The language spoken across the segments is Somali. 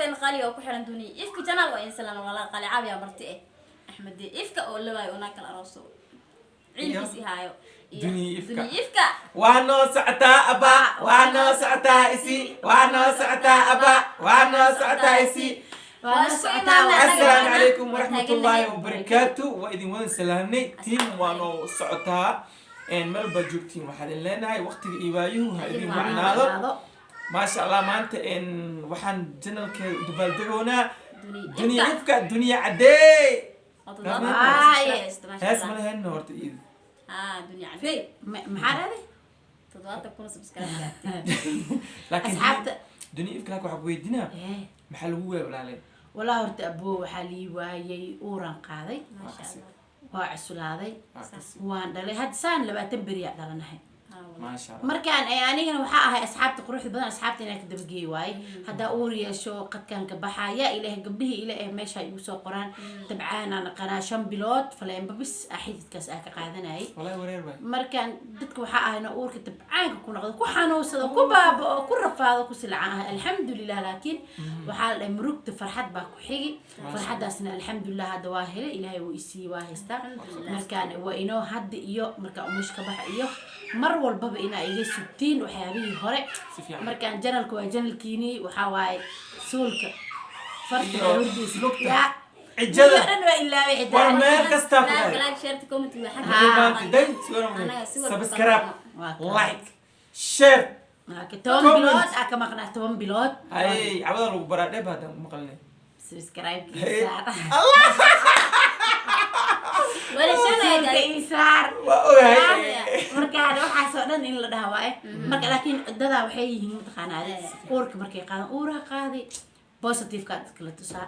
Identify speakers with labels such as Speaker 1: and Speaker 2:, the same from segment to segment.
Speaker 1: Asxaabteen qaaliga oo ku xiran Duniya Ifka channel, waa insalan walaa qaali caawiya marti eh Axmede Ifka oo lawaayo unaa kala arooso ciilkiis ihaayo.
Speaker 2: Duniya Ifka.
Speaker 1: Duniya Ifka.
Speaker 2: Waa noo socotaa abba, waa noo socotaa isi, waa noo socotaa abba, waa noo socotaa isi.
Speaker 3: Waa noo socotaa, waa.
Speaker 2: Assalaamu calaykum waraxmatullaahi wabarakaatu. Waa idin wada salaamnay, team waa noo socotaa. Meel baad joogtiin, waxaa idin leenahay waqtiga iyo waayuhu ha idin wacnaado. Maasha Allah, maanta waxaan channelkeeda u dabaaldegoonaa Duniya Ifka, Duniya Cadeey. Hees ma lahayn horta iid.
Speaker 1: Ah, Dunya Cadey.
Speaker 3: Maxaa dhahday?
Speaker 1: 70,000 subscribe gaartay.
Speaker 2: Laakiin
Speaker 3: Asxaabta.
Speaker 2: Duniya Ifka, laakiin waxaa ku weydiinaa, maxaa lagu waaya, walaalay?
Speaker 3: Walaa horta aboo, waxaa lii waayay uuran qaaday.
Speaker 1: Maasha Allah.
Speaker 3: Waa cuslaaday.
Speaker 2: Waa kasi.
Speaker 3: Waan dhalay hadda, saan 20 beriyaa dhalanahay.
Speaker 1: Ah, wallah.
Speaker 2: Maasha Allah.
Speaker 3: Markaan anigana waxaa ahay asxaabta quruxda badan, asxaabta inaan ka dabageey waaye. Haddaa uur yeesho, qadkaan ka baxaa, yaa ilaahay, gabdhihii ila eh meesha igu soo qoraan dabcaanaa naqanaa 5 bilood faleenba bis ah xididkaas aa ka qaadanayay.
Speaker 2: Wallahi wareer waay.
Speaker 3: Markaan dadka waxaa ahayna uurka dabcaanka ku noqdo, ku xanuunsado, ku baaba'o, ku rafaado, ku silcaan ahay, alxamdulilah. Laakiin waxaa la dhahay murugta farxad baa ku xigi. Farxaddaasna alxamdulilah hadda waa helay, Ilaahay wuu isiiyey, waa haystaa. Markaan waa inoo hadda iyo markaan umush ka baxa iyo mar walbaba inaa iga sugtiin waxyaabihii hore.
Speaker 2: Si fiican.
Speaker 3: Markaan channelka waa channelkiini, waxaa waaye suulka farta
Speaker 2: Iyo
Speaker 3: hordiisa
Speaker 2: lugta.
Speaker 3: yaa
Speaker 2: Cijada.
Speaker 3: dhan waa ilaaway xitaa.
Speaker 2: War meel kastaa ku
Speaker 1: Like,
Speaker 2: dhahay.
Speaker 1: like, share, comment waa xagga.
Speaker 2: Maanta dan
Speaker 1: Anaga si walba
Speaker 2: subscribe,
Speaker 3: Waa kaa.
Speaker 2: like, share.
Speaker 3: Marka 10
Speaker 2: Comment.
Speaker 3: bilood aa ka maqnaa, 10 bilood.
Speaker 2: Hay, cabada lagu baraa dheeb haddaan ku maqalnay.
Speaker 3: Subscribe
Speaker 2: Hey.
Speaker 3: saar.
Speaker 1: Wala
Speaker 3: Suulka
Speaker 1: shanay.
Speaker 3: ii saar.
Speaker 2: Waa ogahay.
Speaker 3: Markaan waxaasoo dhan in la dhaha waaye. Marka laakiin dadaa waxay yihiin, mataqaanaa, uurka markay qaadan, uuraa qaaday, positiveka dadka la tusaa,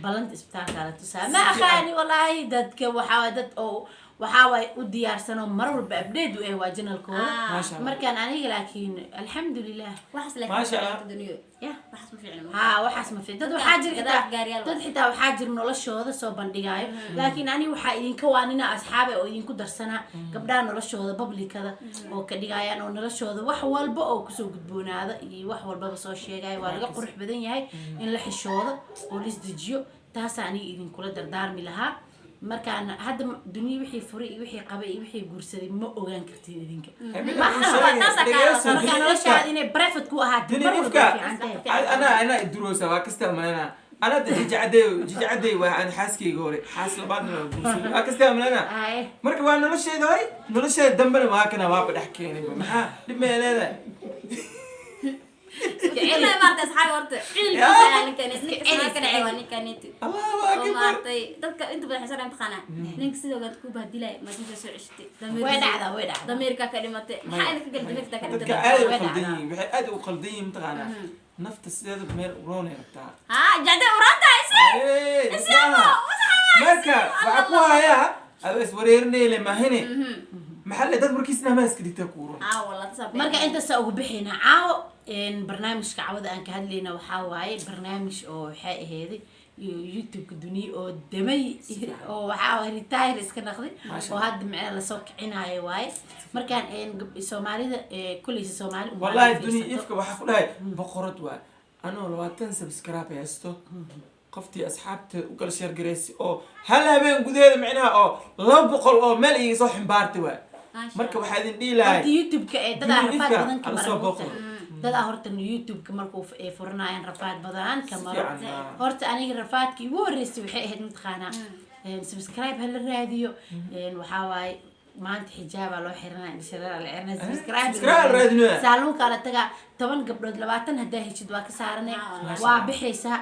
Speaker 3: ballanta isbitaalka la tusaa. Ma aqaani walaahi, dadka waxaa waay dad oo waxaa waay u diyaarsanoo mar walba update u eh waa channelkooda.
Speaker 2: Maasha Allah.
Speaker 3: Markaan aniga laakiin alxamdulilah.
Speaker 1: Waxaas laakiin
Speaker 2: Maasha Allah.
Speaker 1: duniyo.
Speaker 3: Ya.
Speaker 1: Waxaas ma fiicna.
Speaker 3: Haa, waxaas ma fiic. Dad waxaa jira
Speaker 1: Gadaal
Speaker 3: xitaa
Speaker 1: gaariyaal.
Speaker 3: Dad xitaa waxaa jira noloshooda soo bandhigaayo, laakiin aniga waxaa idinka waanina asxaabe oo idinku darsanaa gabdhaha noloshooda publicada oo ka dhigayaan oo noloshooda wax walba oo kusoo gudboonaada iyo wax walbaba soo sheegaya, waa laga qurux badan yahay in la xishoodo oo la isdejiyo. Taasaa aniga idinkula dardaarmi lahaa. Markaan hadda duniya wixii furay iyo wixii qabay iyo wixii guursaday ma ogaan kartiin idinka.
Speaker 2: Hey, mid
Speaker 3: Ma
Speaker 2: aan
Speaker 3: aha.
Speaker 2: sheegay,
Speaker 1: Taasaa kaa
Speaker 2: dhegeyso,
Speaker 3: Markaa
Speaker 2: Duniya
Speaker 3: noloshaada
Speaker 2: Ifka.
Speaker 3: inay private ku ahaato
Speaker 2: Duniya
Speaker 3: mar walba
Speaker 2: Ifka.
Speaker 3: way fiican tahay.
Speaker 2: Anaa iduroosa waa kasta malena. Ana jijacadey, jijacadey waa aan xaaskayga hore, xaas labaadna waa guursaday, waa kasta malena.
Speaker 3: Ay.
Speaker 2: Marka waa nolosheeda hore, nolosheeda dambena waa kana, waaba dhex keenay, maxaa dhib may leedahay?
Speaker 1: Ilaa maartay asxaabi horta ciilkiisa ayaa ninkan, ninka sanaa ka dhacay waa ninkaniti.
Speaker 2: Allahu
Speaker 1: Oo
Speaker 2: akbar.
Speaker 1: Maartay dadka inta badan xisana imtixaana ninka sidoo kale ku bahdilay maadinta soo ceshatay.
Speaker 3: Way dhacdaa, way dhacdaa.
Speaker 1: Damiirka ka dhimatay, maxaa idinka gali damiirka ka
Speaker 2: Dadka
Speaker 1: dhimatay?
Speaker 2: aad u
Speaker 3: Way
Speaker 2: qaldan
Speaker 3: dhacdaa.
Speaker 2: yihiin, waxay aad u qaldan yihiin, mataqaanaa, nafta sideeda meel uroonay rabtaa.
Speaker 1: Ha jacde uraanta isi.
Speaker 2: Hey, maaha. Marka waxaa ku hayaa adoo iswareerinayle maahine, maxaa le dad markiisna ma iska dhigtaa ku uron.
Speaker 1: Ah wallah, tasaa.
Speaker 3: Marka intaasa ugu bixayna caawo barnaamijka cawada aan ka hadlayna waxaa waaye barnaamij oo waxay aheeday iyo YouTube-ka duniya oo damay oo waxaa waaye retire iska naqday
Speaker 2: Maasha
Speaker 3: oo
Speaker 2: Allah.
Speaker 3: hadda macnaha lasoo kicinayo waaye. Markaan Soomaalida kuleysa Soomaali uma
Speaker 2: Wallahi
Speaker 3: fiirsato.
Speaker 2: Duniya Ifka waxaa ku dhahay boqorad waay. Anoo 20 subscribe haysto, qoftii asxaabteeda u kala share garaysay oo hal habeen gudaheeda micnaha oo 200 oo meel iga soo ximbaartay waay.
Speaker 1: Maasha.
Speaker 2: Marka waxaa idin dhihi
Speaker 3: Horta
Speaker 2: lahay
Speaker 3: YouTube-ka ee dadaa
Speaker 2: Duniya
Speaker 3: rafaad
Speaker 2: Ifka
Speaker 3: badan ka
Speaker 2: hala
Speaker 3: mara
Speaker 2: soo
Speaker 3: moogta.
Speaker 2: booqdo.
Speaker 3: Dadaa horta YouTube-ka markuu ay furanayaan rafaad badan ka
Speaker 2: Si
Speaker 3: maro.
Speaker 2: fiican, ah.
Speaker 3: Horta aniga rafaadkii ugu horreysay waxay ahayd, mataqaanaa, subscribe hala raadiyo. Waxaa waaye maanta xijaabaa loo xiranaa, indhashareeraa la xiranaa, subscribe
Speaker 2: Subscribe la raadinaya.
Speaker 3: Saaluunkaa la tagaa, 10 gabdhood 20 haddaa heshid waa ka saarane.
Speaker 1: Ah,
Speaker 3: waa bixaysaa,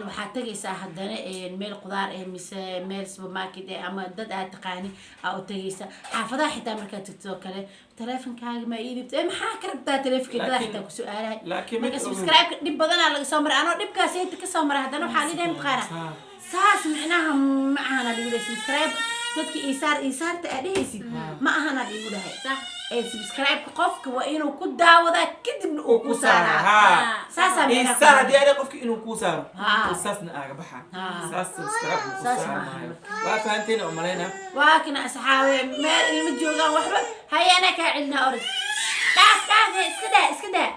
Speaker 3: waxaad tagaysaa haddana meel qudaar eh mise meel supermarket eh ama dad aad taqaani aa u tagaysaa. Xaafadaha xitaa markaad tagto oo kale, taleefonkaaga ma ii dhibto? Maxaa ka rabtaa taleefonka? Dadaa xitaa ku su-aalahay.
Speaker 2: Laakiin mid
Speaker 3: Marka
Speaker 2: ogow.
Speaker 3: subscribe-ka dhib badanaa laga soo maray, anoo dhibkaas inta kasoo maray haddana waxaa lidhahay, mataqaana, saas micnaha ma ahana ligu dhahay subscribe dadka iisaar iisaarta aad dhehaysid ma ahana ligu dhahay.
Speaker 1: Sax.
Speaker 3: Ee subscribe-ka qofka waa inuu ku daawadaa, kadibna uu
Speaker 2: uu
Speaker 3: ku
Speaker 2: ku saara
Speaker 3: saaraa.
Speaker 2: Haa.
Speaker 3: Saasaa micnaha
Speaker 2: Isaar
Speaker 3: ku
Speaker 2: haddii aad qofka inuu kuu saaro, saasna aaga baxa. Saas subscribe uu ku
Speaker 3: Saas
Speaker 2: saara
Speaker 3: maaha.
Speaker 2: Maayo, waa fahanteen oo malayna.
Speaker 3: Waa kana asxaabe, meel ilma joogaan waxba haye, anaa kaa celinaa. Orod, dhaaf, dhaaf, iska daa, iska daa,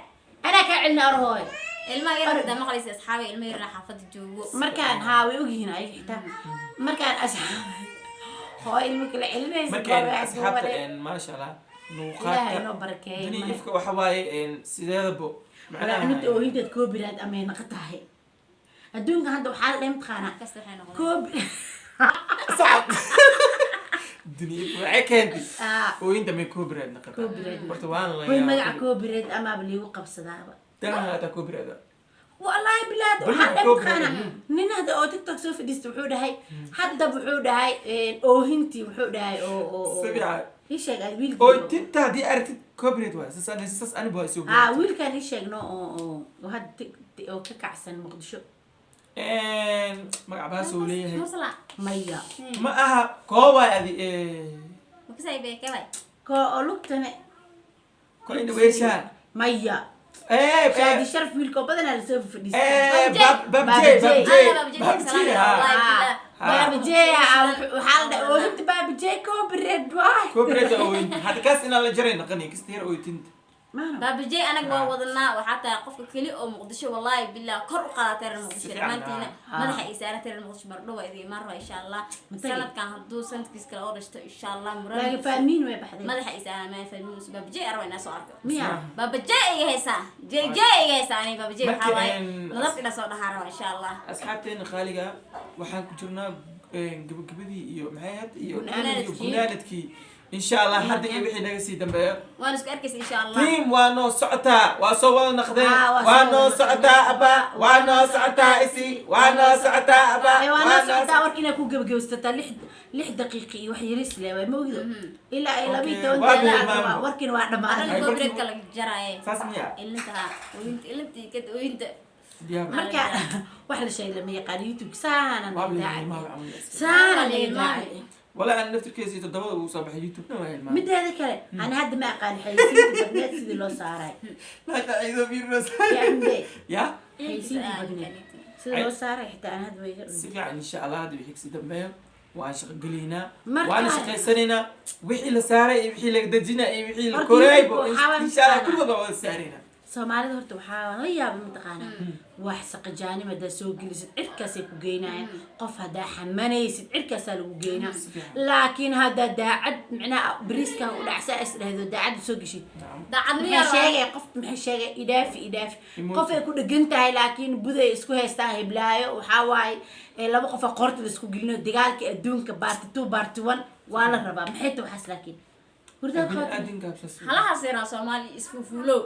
Speaker 3: anaa kaa celinaa. Or hooy.
Speaker 1: Ilmaha yar hadaa maqlaysa, asxaabi, ilma yarna xaafadda joogo.
Speaker 3: Markaan haa, way ogyihiin ayaga xitaa. Markaan asxaab hoo ilmo kala celinaysa.
Speaker 2: Marka asxaabta, maasha Allah,
Speaker 3: Ilaahay
Speaker 2: nuuqaadka
Speaker 3: noo barakeeyo.
Speaker 2: Duni ifka waxa waaye sideedabo.
Speaker 3: Walaa cunugta oohinteed copyright amay naqa tahay adduunka hadda. Waxaa la dhahay, mataqaanaa,
Speaker 1: Kasta waxay noqdeen.
Speaker 3: Copy.
Speaker 2: Duni ifka waxay keentay
Speaker 3: Ah,
Speaker 2: ooyinta may copyright naqataa?
Speaker 3: Copyright.
Speaker 2: Horta waan la
Speaker 3: Way magaca copyright amaaba liigu qabsadaaba.
Speaker 2: Danaha hataa copyright.
Speaker 3: Wallaahi bilaad.
Speaker 2: Bal
Speaker 3: waxaa dhahay,
Speaker 2: copyright.
Speaker 3: mataqaanaa, nin hadda oo TikTok soo fadhiista wuxuu dhahay hadda, wuxuu dhahay oohintii, wuxuu dhahay oo
Speaker 2: Si fiican.
Speaker 3: ii sheeg aad wiilkii
Speaker 2: Ooytinta haddii aragtid copyright waay. Saas aniba waa isoo
Speaker 3: Haa, wiilkan ii sheegno oo hadda oo ka kacsan Muqdisho.
Speaker 2: Magac baas uu leeyahay.
Speaker 1: Mursala.
Speaker 3: Maya.
Speaker 2: Ma aha koo waay adi.
Speaker 1: Makasay beekabay.
Speaker 3: Ko oo lugtane.
Speaker 2: Ko indha weeshaa.
Speaker 3: Maya. Shaadi Sharaf, wiilka oo badanaa lasoo fadhiista.
Speaker 2: Babjey.
Speaker 3: Babjey.
Speaker 2: Babjey, Babjey, ha.
Speaker 3: Baabajey waxaa la dhahay oohinta Baabajey copyright waay.
Speaker 2: Copyright ooyin hadda kaas inaan la jaray naqani kasta yar ooytinta.
Speaker 3: Maano.
Speaker 1: Baabajey anaga waa wadanaa. Waxaa tahay qofka keli oo Muqdisho, wallahi billah, kor u qaadatay reer Muqdisho.
Speaker 2: Si fiican,
Speaker 1: dhammaantiina
Speaker 3: ah.
Speaker 1: madaxa ay saaratay reer Muqdisho. Mardhow waa idin imaan rabaa, insha Allah.
Speaker 3: Ma tagi?
Speaker 1: Sanadkan hadduu sanadkiis kale oo dhashto, insha Allah.
Speaker 3: Laakiin
Speaker 1: Murad
Speaker 3: fahmiin way baxday.
Speaker 1: Madaxa ay saaran fahmiin. Baabajey arwa inaa soo arko.
Speaker 3: Miya?
Speaker 1: Baabajey iga haysaa, jey jey iga haysaa. Aniga Baabajey
Speaker 2: Marka,
Speaker 1: waxaa waaye nadab ina soo dhahaa rabaa, insha Allah.
Speaker 2: Asxaabteena qaaliga, waxaan ku jirnaa gabagabadii iyo maxay ahayd iyo
Speaker 3: Gunaanadkii.
Speaker 2: iyo gunaanadkii, insha Allah. Hadda iyo wixii naga sii dambeeyo
Speaker 1: waan isku arkaysa, insha Allah.
Speaker 2: Tiim waa noo socotaa, waa soo wada naqdeen.
Speaker 3: Ah, waa
Speaker 2: waa
Speaker 3: soo
Speaker 2: noo
Speaker 3: wada
Speaker 2: socotaa abba, waa noo socotaa isi, waa noo socotaa abba.
Speaker 3: Ay, waa noo socotaa. Warka inaa ku gebagabsataa 6 daqiiqi iyo wax yaris le waay, ma ogdo ilaa ay laba iyo toban
Speaker 2: Waa
Speaker 3: daqiiqo.
Speaker 2: bilmaamo.
Speaker 3: Warkiina waa dhammaaday.
Speaker 1: Arrin copyright-ka laga jaraaye.
Speaker 2: Saas miya?
Speaker 1: Ilinta ha, ooyinta, ilinta kad ooyinta.
Speaker 2: Diyaar.
Speaker 3: Marka wax la sheegay lama yaqaan YouTube saanan.
Speaker 2: Waa bilmaamo.
Speaker 3: Saanan.
Speaker 1: Hilmaami.
Speaker 2: Walaa aan naftirkeesii 7da uu soo baxay YouTube-na waa hilmaamay.
Speaker 3: Mideeda kale, ani hadda ma aqaan xayeysiinta badneed sidii loo saaray.
Speaker 2: Laaka ciido fiirnos.
Speaker 3: Yaa?
Speaker 2: Ya.
Speaker 3: Xayeysiinta badneed sida loo saaray xitaa aan hadda way iga
Speaker 2: Si
Speaker 3: dhumay.
Speaker 2: fiican, insha Allah. Hadda wixii kasii dambeeyo waan shaqo gelaynaa, waana shaqaysanaynaa. Wixii la saaray iyo wixii la dejinaa iyo wixii la
Speaker 3: Horta
Speaker 2: koraybo,
Speaker 3: YouTube waxaa waa
Speaker 2: insha Allah,
Speaker 3: mataqaanaa.
Speaker 2: kulligood baan wada saaraynaa.
Speaker 3: Soomaalida horta waxaa la yaabay, mataqaanaa, wax saqajaanim haddaa soo gelisid cirkaasay ku geynayaan. Qof haddaa xamanaysid cirkaasaa lagu geynaa. Laakiin haddaa daacad, micnaha bariiska u dhacsaa is dhahdo, daacad soo geshid,
Speaker 1: Daacadniya.
Speaker 3: maxay sheegay qof, maxay sheegay, idhaafi idhaafi.
Speaker 2: Emoji.
Speaker 3: Qof ay ku dhegan tahay laakiin buday isku haystaan heblaayo. Waxaa waaye laba qof oo qoorta la isku gelino, dagaalka adduunka part 2, part 1 waa la rabaa. Maxay tahay waxaas? Laakiin hurdaad qabato.
Speaker 2: Bini'aadinka habsas.
Speaker 1: Halahaas yaraa Soomaali isfuufuulow,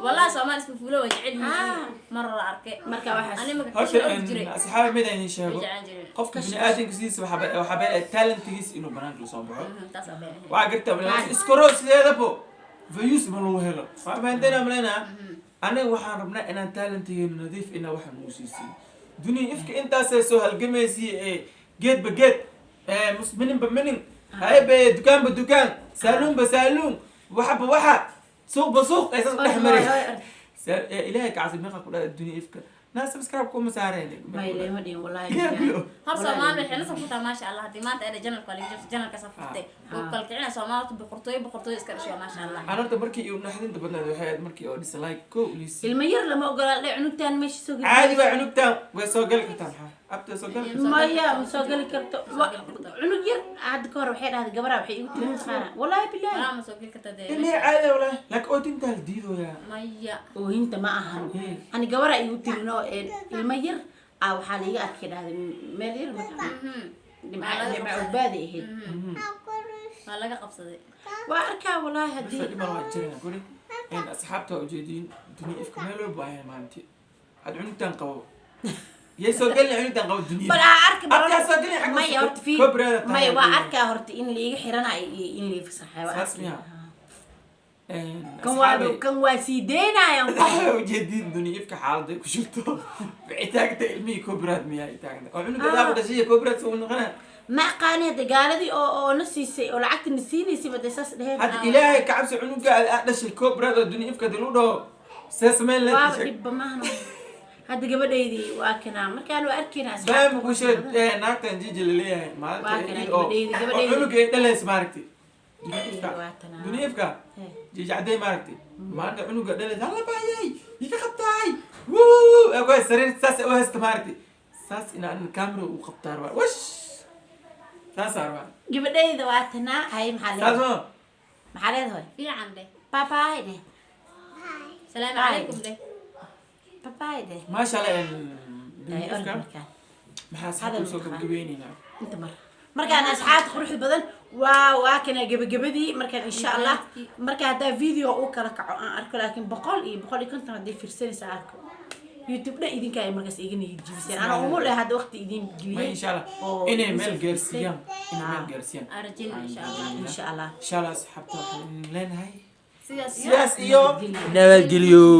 Speaker 1: wallahi Soomaali isfuufuulow waa jecel yihiin. Mar la arkay.
Speaker 3: Marka waxaas-
Speaker 1: ani marka
Speaker 2: Horta
Speaker 1: kashin ordi jiray.
Speaker 2: Asxaabi, mid aan idin sheego.
Speaker 1: Way jeclaan jireen.
Speaker 2: Qofka bini'aadinka sidiisa waxaa been talentigiisa inuu banaanka lasoo baxo.
Speaker 1: Taas aa been ahayd.
Speaker 2: Waa garta iskoro sideedabo views ma lagu helo. Waa fahanteen malena. Aniga waxaan rabnaa inaan talentigeenu nadiif ina waxa nagu siisiyo dunia ifka. Intaasay soo halgamaysay ee geedba geed, mininba minin, haybe dukaanba dukaan, saaluunba saaluun, waxba waxa, suuqba suuq ay saas u dhex maray. Ilaahay kacsi, meeqa ku dhaha dunia ifka naa subscribe kuma saareen?
Speaker 3: May lema dhihin wallahi.
Speaker 2: Yeah, bilo.
Speaker 1: Hor Soomaali waxay nasab ku tahay, maasha Allah. Haddii maanta ay janalka waa laga jabsay, janalka safurtay oo kala kicina Soomaalida, boqortooyo boqortooyo iska dhashay, maasha Allah.
Speaker 2: Aan horta markii iu naxdinta badnayd waxay ahayd markii oo dislike ko liisi.
Speaker 3: Ilmo yar lama ogola dhe cunugtaan meesha soo geli.
Speaker 2: Caadi baa, cunugtaan way soo gali kartaa. Maxaa abta soo gali kartaa?
Speaker 3: Maya, ma soo geli karto. Cunug yar hadda ka hor waxay dhahday gabaraa, waxay igu tiri, mataqaana, wallahi billahi.
Speaker 1: Walaa ma soo geli kartaa dee.
Speaker 2: Ilaa caadi walaa, laakiin ootintaa la diidoyaa.
Speaker 1: Maya.
Speaker 3: Oohinta ma ahan. Ani gabaraa igu tiri no ilmo yar ah waxaa laiga arkay dhahday meel yar, mataqaana, dhimca cugbaadi ahayd.
Speaker 1: Waa laga qabsaday.
Speaker 3: Waa arkaa wallahi haddii
Speaker 2: Bas dhiman waa jirana guri in asxaabta waa ujeediin dunia ifka meel walba ahayn maalinti had cunugtaan qabo yay soo gelin, cunugtaan qabo dunia.
Speaker 3: Bal aa arki.
Speaker 2: Abtaa soo gelin xagga.
Speaker 3: Maya, horta fi
Speaker 2: Copyright tahay.
Speaker 3: Maya, waa arkaa horta in laiga xiranayo iyo in laiga fasaxayo waa
Speaker 2: Saas
Speaker 3: arki.
Speaker 2: miyaa?
Speaker 3: Kan waa kan waa sii deynayan qof.
Speaker 2: Ujeediin dunia ifka xaaladday ku jirto. Waxay taagtay ilmihii copyright miyaa ay taagtay oo cunuga adaaba dhashay copyright soo noqonaa.
Speaker 3: Ma aqaani hadda gaaladii oo na siisay oo lacagta na siinaysay ba dee saas dheheen.
Speaker 2: Hadda Ilaahay ka cabsi, cunuga aad dhashay copyright oo dunia ifka hadii lagu dhaho see samayn
Speaker 3: Waaba
Speaker 2: leed?
Speaker 3: dhibba maahan. Hadda gabadhaydii waa kanaa markaan waa arkaynaa asxaabta.
Speaker 2: Baama ku sheeg naagtan Jiji laleeyahay
Speaker 3: Waa
Speaker 2: maalinta
Speaker 3: kana
Speaker 2: iyada oo
Speaker 3: gabadhaydi,
Speaker 2: oo
Speaker 3: gabadhaydi.
Speaker 2: cunuga ay dhalaysa maaragtay. Dunia ifka.
Speaker 3: Waa tanaa.
Speaker 2: Dunia ifka.
Speaker 3: Hee.
Speaker 2: Jijacday maaragtay maalinta cunuga dhalaysa, "Halla baayay iga qabtaay, wuu ee ku sariir," saas u haysta maaragtay, saas inaan camera u qabtaa rabaa, wash, saas rabaa.
Speaker 3: Gabadhayda waa tanaa. Hay, maxaa
Speaker 2: Saas
Speaker 3: leedahay?
Speaker 2: Ma
Speaker 3: Maxaa leedahay?
Speaker 1: Fiican dheh.
Speaker 3: Babaay dheh.
Speaker 1: Salaamu
Speaker 3: Bye.
Speaker 1: calaykum dheh.
Speaker 3: Babaay dheh.
Speaker 2: Maasha Allah.
Speaker 3: Ay,
Speaker 2: Dunia
Speaker 3: orod
Speaker 2: ifka.
Speaker 3: Markaan
Speaker 2: Maxaa
Speaker 3: hadal
Speaker 2: asxaabta soo
Speaker 3: mataqaan.
Speaker 2: gabagabeyneynaa?
Speaker 3: Inta mar markaan asxaabta quruxda badan waa kana gebagabadii. Markaan insha Allah marka haddaa video uu kala kaco aan arko, laakiin 100 iyo 150 hadday fiirsanaysa arko, YouTube dhan idinka ay markaas iga niyad jibiseen, anaa umul eh hadda waqti idin
Speaker 2: Ma
Speaker 3: geliyey
Speaker 2: insha Allah
Speaker 3: oo
Speaker 2: inay
Speaker 3: idin
Speaker 2: meel
Speaker 3: soo
Speaker 2: gaarsiiyaan, inay meel
Speaker 3: Ah.
Speaker 2: gaarsiiyaan.
Speaker 1: Aan rajaynaa insha Allah.
Speaker 3: Insha Allah.
Speaker 2: Insha Allah asxaabta waxaan idin leenahay
Speaker 1: sidaas iyo
Speaker 2: sidaas iyo
Speaker 3: nabadgelyo.
Speaker 2: Nabadgelyo.